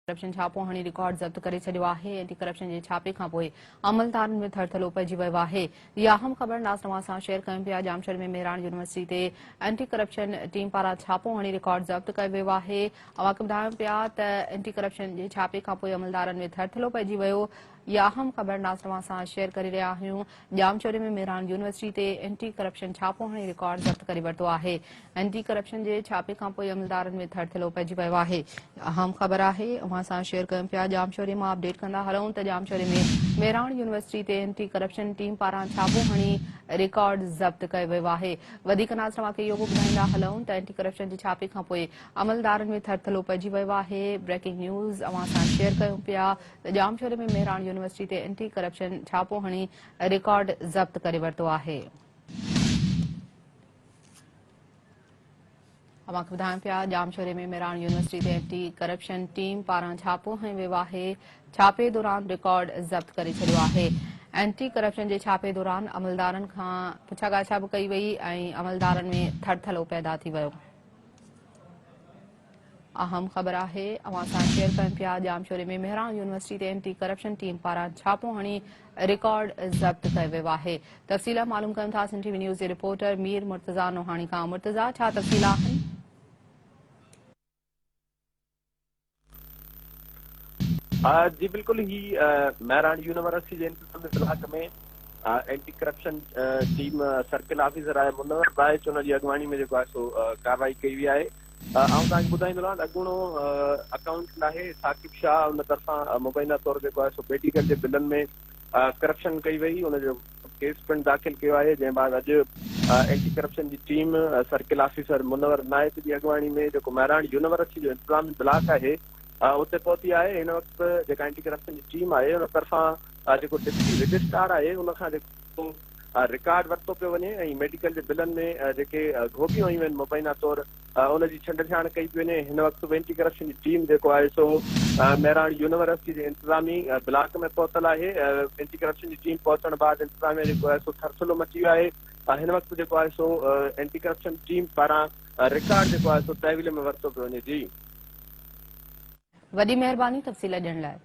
Corruption ڇاپو هڻي record ضبط ڪري ڇڏيو آهي، اينٽي ڪرپشن جي ڇاپي کانپوء عملدارن ۾ ٿرٿلو پئجي ويو آهي. اها اهم خبر ناز نواز سان شيئر ڪيون پيا، ڄامشوري ۾ مهراڻ يونيورسٽي تي اينٽي ڪرپشن ٽيم پاران ڇاپو هڻي رڪارڊ ضبط ڪيو ويو آهي. اوهان کي ٻڌايون پيا ته اينٽي ڪرپشن جي ڇاپي کانپوء عملدارن ۾ ٿرٿلو پئجي ويو. اها اهم خبر ناز نواز سان شيئر ڪري رهيا آهيون. ڄامشوري ۾ مهراڻ يونيورسٽي تي اينٽي ڪرپشن ڇاپو هڻي رڪارڊ ضبط ڪري ورتو آهي. اينٽي ڪرپشن جي ڇاپي کانپوء عملدارن ۾ ٿرٿلو پئجي ويو آهي. اهم خبر آهي اوهان سان شيئر ڪيون پيا ڄامشوري مان اپڊيٽ ڪندا هلون ته ڄامشوري ۾ مهراڻ يونيورسٽي تي اينٽي ڪرپشن ٽيم پاران ڇاپو هڻي رڪارڊ ضبط ڪيو ويو آهي. وڌيڪ ناز اوهان کي اهو به ٻڌائيندا هلون ته اينٽي ڪرپشن جي ڇاپي کانپوء عملدارن ۾ ٿرٿلو پئجي ويو آهي. بريڪنگ نيوز اوهان سان شيئر ڪيون پيا. ته ڄامشوري ۾ مهراڻ يونيورسٽي تي اينٽي ڪرپشن ڇاپو هڻي رڪارڊ ضبط ڪري ورتو آهي. اوهان کي ٻڌايون پيا ڄامشوري ۾ مهراڻ يونيورسٽي تي اينٽي ڪرپشن ٽيم پاران ڇاپو هنيو ويو آهي، ڇاپي دوران رڪارڊ ضبط ڪري ڇڏيو آهي. اينٽي ڪرپشن جي ڇاپي دوران عملدارن کان پڇا ڳاڇا به ڪئي وئي ۽ عملدارن ۾ ٿرٿلو پيدا ٿي ويو. اهم خبر آهي اوهان سان شيئر ڪيون پيا ڄامشوري ۾ مهراڻ يونيورسٽي تي اينٽي ڪرپشن ٽيم پاران ڇاپو هڻي رڪارڊ ضبط ڪيو ويو آهي تفصيل معلوم ڪيون ٿا سنڌ ٽي وي نيوز جي رپورٽر مير مرتضيٰ نوحاڻي کان مرتضيٰ ڇا تفصيل آهن؟ جي بلڪل هي مهراڻ يونيورسٽي جي انتظامي block ۾ anti corruption team circle officer آهي منور بائچ ان جي اڳواڻي ۾ جيڪو آهي سو ڪارروائي ڪئي وئي آهي آئون توهان کي ٻڌائيندو رهان ته اڳوڻو اڪائونٽنٽ آهي ثاقب شاهه ان طرفان مبينا طور جيڪو آهي سو ميڊيڪل جي بلن ۾ ڪرپشن ڪئي وئي ان جو ڪيس پڻ داخل ڪيو آهي جنهن بعد اڄ اينٽي ڪرپشن جي ٽيم سرڪل آفيسر منور نائڪ جي اڳواڻي ۾ جيڪو مهراڻ يونيورسٽي جو انتظامي بلاڪ آهي اتي پهتي آهي هن وقت جيڪا اينٽي ڪرپشن جي ٽيم آهي ان طرفان جيڪو ڊپٽي رجسٽرار آهي ان کان جيڪو رڪارڊ ورتو پيو وڃي ۽ ميڊيڪل جي بلن ۾ جيڪي گهوٻيون هنيون ويون مبينا طور ان جي ڇنڊ ڇاڻ ڪئي پئي وڃي. هن وقت به اينٽي ڪرپشن جي ٽيم جيڪو آهي سو مهراڻ يونيورسٽي جي انتظامي بلاڪ ۾ پهتل آهي. اينٽي ڪرپشن جي ٽيم پهچڻ بعد انتظاميا جيڪو آهي سو ٿرٿلو مچي ويو آهي. هن وقت جيڪو آهي سو اينٽي ڪرپشن ٽيم پاران رڪارڊ جيڪو آهي سو تحويل ۾ ورتو پيو وڃي. جي. وڏي مهرباني تفصيل ڏيڻ لاء.